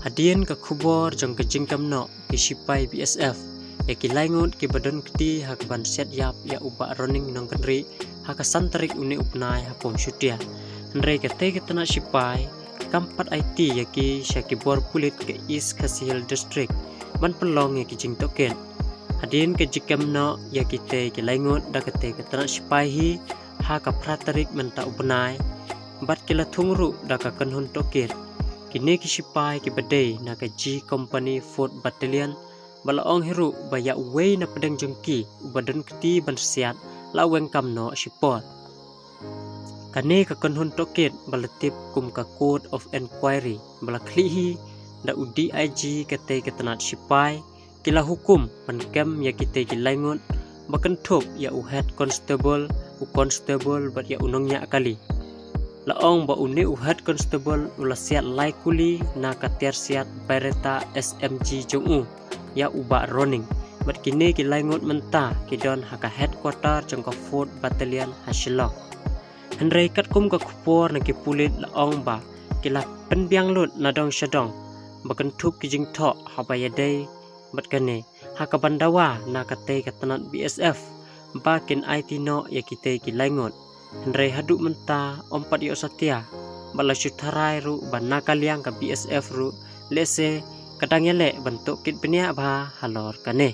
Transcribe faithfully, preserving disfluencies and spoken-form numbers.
Hadien ka khubor jong ka jingkam noh ki shipai B S F ïa ki laingut kiba don kti ha kaban siat ïap ïa u Bah Ronning Nongkynrih ha ka san tarik une u bnai ha Pumshutia. Hynrei katei ka tnat shipai kam pat aiti ïa ki sha ki bor pulit ka East Khasi Hills District ban pynlong ïa ki jingtohkit. Hadien ka jingkam noh ïa kitei ki laingut da katei ka tnat shipai hi ha ka phra tarik mynta u bnai, bad ki la thung ruh da ka kynhun tohkit. Kine ki shipai kiba dei na ka G Company Fourth Battalion ba la ong hi ruh ba ïa uwei na pdeng jong ki uba don kti ban siat la weng kam noh shipor. Kane ka kynhun tohkit ba la tip kum ka Court of Inquiry ba la khlieh hi da u D I G katei ka tnat shipai, ki la hukum ban kem ïa kitei ki laingut ba kynthup ïa u Head Constable, u Constable bad ïa u nongñiah kali. La ong ba une u Head Constable u la siat lai kuli na ka tiar siat Beretta S M G jong u ïa u Bah Ronning. Bad kine ki laingut mynta ki don ha ka headquarter jong ka Fourth Battalion ha Shillong. Hynrei katkum ka khubor na ki pulit la ong ba ki la pynbiang lut na dong sha dong ba kynthup ki jingthoh haba ïadei bad kane, ha kaban dawa na katei ka tnat B S F ba kin aiti noh ïa kitei ki laingut. Hynrei haduh mynta ym pat ïoh satia, ba la shu tharai ruh ba na ka liang ka B S F ruh lehse ka dang ïaleh ban tohkit bniah bha halor kane.